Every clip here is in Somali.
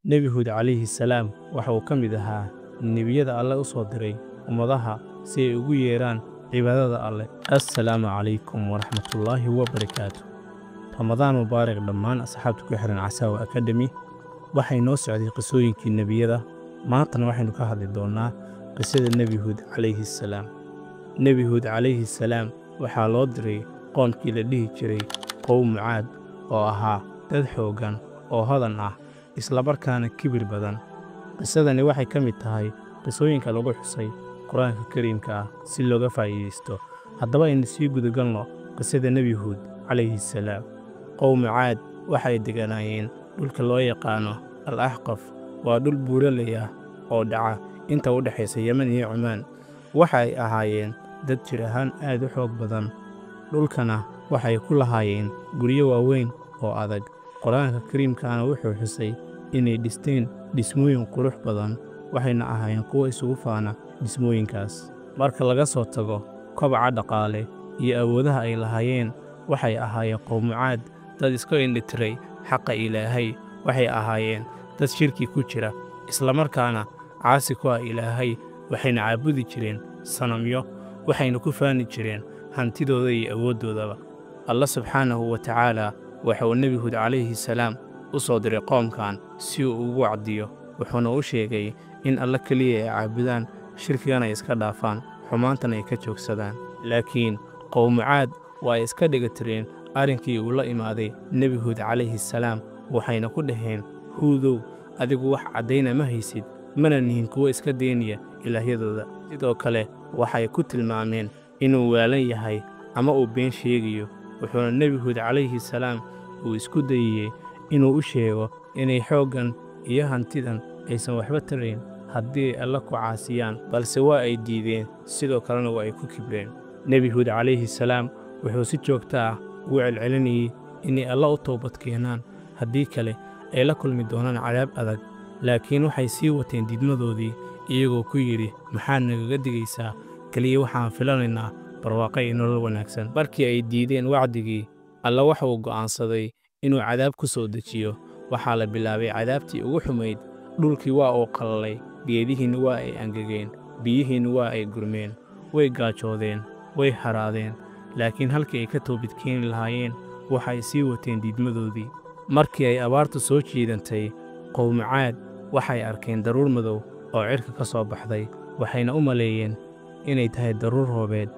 Nebi Huud calayhi salaam waxa uu ka mid ahaa nebiyada Alle u soo diray ummadaha si ay ugu yeeraan cibaadada Alle. Assalaamu calaykum waraxmatullaahi wabarakaatu. Ramadaan mubaarak dhammaan asxaabta ku xiran Casaawa Academy. Waxay noo socday qisooyinkii nebiyada. Maantana waxaynu ka hadli doonaa qisada Nebi Huud calayhi salaam. Nebi Huud calayhi salaam waxaa loo diray qoomkii la dhihi jiray qowmu Caad, oo ahaa dad xooggan oo hodan ah, isla markaana kibir badan. Qisadani waxay ka mid tahay qisooyinka lagu xusay Qur-aanka Kariimka ah si looga faa'iidaysto. Haddaba aynu sii gudagalno qisada Nebi Huud calayhi salaam. Qowmu Caad waxay deganaayeen dhulka loo yaqaano Al Axqaf. Waa dhul buuraley ah oo dhaca inta u dhexaysa Yemen iyo Cumaan. Waxa ay ahaayeen dad jir ahaan aad u xoog badan, dhulkana waxay ku lahaayeen guryo waaweyn oo adag. Qur-aanka Kariimkaana wuxuu xusay inay dhisteen dhismooyin qurux badan, waxayna ahaayeen kuwo isugu faana dhismooyinkaas. Marka laga soo tago kobaca dhaqaale iyo awoodaha ay lahaayeen, waxay ahaayeen qowmu Caad dad iska indhitiray xaqa Ilaahay. Waxay ahaayeen dad shirki ku jira, islamarkaana caasi ku ah Ilaahay. Waxayna caabudi jireen sanamyo, waxayna ku faani jireen hantidooda iyo awooddoodaba. Alla subxaanahu wa tacaala waxa uu Nebi Huud calayhi salaam u soo diray qoomkan si uu ugu wacdiyo, wuxuuna u sheegay in Alla keliya ay caabudaan, shirkigana ay iska dhaafaan, xumaantana ay ka joogsadaan. Laakiin qowmu Caad waa ay iska dhigatireen arrinkii uu la imaaday Nebi Huud calayhi salaam, waxayna ku dhaheen: Huudow, adigu wax caddayna ma haysid, mana nihin kuwo iska daynaya ilaahyadooda. Sidoo kale waxay ku tilmaameen inuu waalan yahay ama uu been sheegayo. Wuxuuna Nebi Huud calayhi salaam uu isku dayayey inuu u sheego inay xooggan iyo hantidan aysan waxba tarayn haddii ay Alla ku caasiyaan, balse waa ay diideen, sidoo kalena waa ay ku kibreen. Nebi Huud calayhi salaam wuxuu si joogto ah ugu celcelinayey inay Alla u toobad keenaan, haddii kale ay la kulmi doonaan cadaab adag. Laakiin waxay sii wateen diidmadoodii, iyagoo ku yidhi: maxaad nagaga digaysaa? Keliya waxaan filanaynaa barwaaqo iyo nolol wanaagsan. Markii ay diideen wacdigii, Alla waxa uu go'aansaday inuu cadaab ku soo dejiyo. Waxaa la bilaabay cadaabtii ugu xumayd. Dhulkii waa uu qalalay, geedihiinna waa ay angegeen, biyihiinna waa ay gurmeen. Way gaajoodeen, way haraadeen, laakiin halkii ay ka toobad keeni lahaayeen waxa ay sii wateen diidmadoodii. Markii ay abaartu soo jiidantay, qowmu Caad waxay arkeen daruur madow oo cirka ka soo baxday, waxayna u maleeyeen inay tahay daruur roobeed.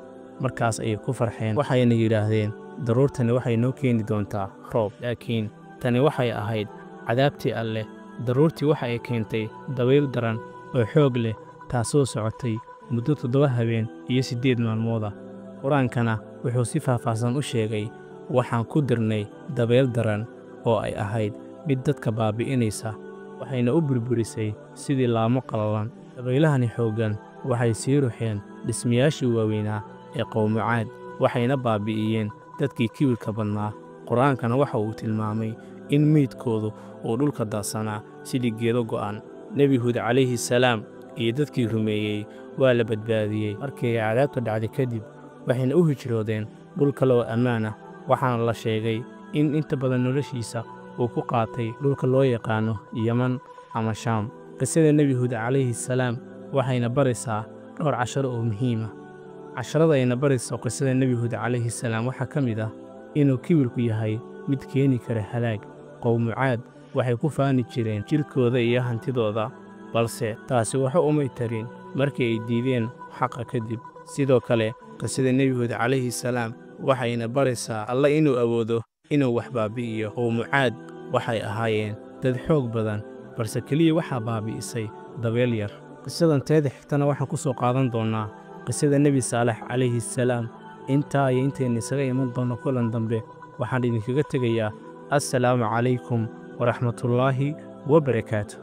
Markaas ayay ku farxeen, waxayna yidhaahdeen: daruurtani waxay noo keeni doontaa roob. Laakiin tani waxay ahayd cadaabtii Alleh. Daruurtii waxa ay keentay dabayl daran oo xoog leh, taasoo socotay muddo 7 habeen iyo 8 maalmood ah. Qur-aankana wuxuu si faahfaahsan u sheegay: waxaan ku dirnay dabayl daran oo ay ahayd mid dadka baabi'inaysa, waxayna u burburisay sidii laamo qallalan. Dabaylahani xooggan waxay sii ruxeen dhismayaashii waaweynaa ee qowmu Caad, waxayna baabi'iyeen dadkii kibirka badnaa. Qur-aankana waxa uu tilmaamay in meydkoodu uu dhulka daadsanaa sidii geedo go'an. Nebi Huud calayhi salaam iyo dadkii rumeeyey waa la badbaadiyey markii ay cadaabta dhacday kadib, waxayna u hijroodeen dhul kale oo ammaan ah. Waxaana la sheegay in inta badan noloshiisa uu ku qaatay dhulka loo yaqaano Yeman ama Shaam. Qisada Nebi Huud calayhi salaam waxayna baraysaa dhowr casharo oo muhiim ah. Casharada ayna barayso qisada Nebi Huud calayhi salaam waxaa ka mid ah inuu kibirku yahay mid keeni kara halaag. Qowmu Caad waxay ku faani jireen jirkooda iyo hantidooda, balse taasi waxa umay tarin markii ay diideen xaqa kadib. Sidoo kale qisada Nebi Huud calayhi salaam waxayna baraysaa Alla inuu awoodo inuu wax baabi'iyo. Qowmu Caad waxay ahaayeen dad xoog badan, balse keliya waxaa baabi'isay dabeel yar. Qisadan teeda xigtana waxaan ku soo qaadan doonaa qisada Nebi Saalax calayhi salaam. Intaa iyo intaynu isaga iman doonno kulan dambe, waxaan idinkaga tegayaa assalaamu calaykum waraxmatullaahi wabarakaatu.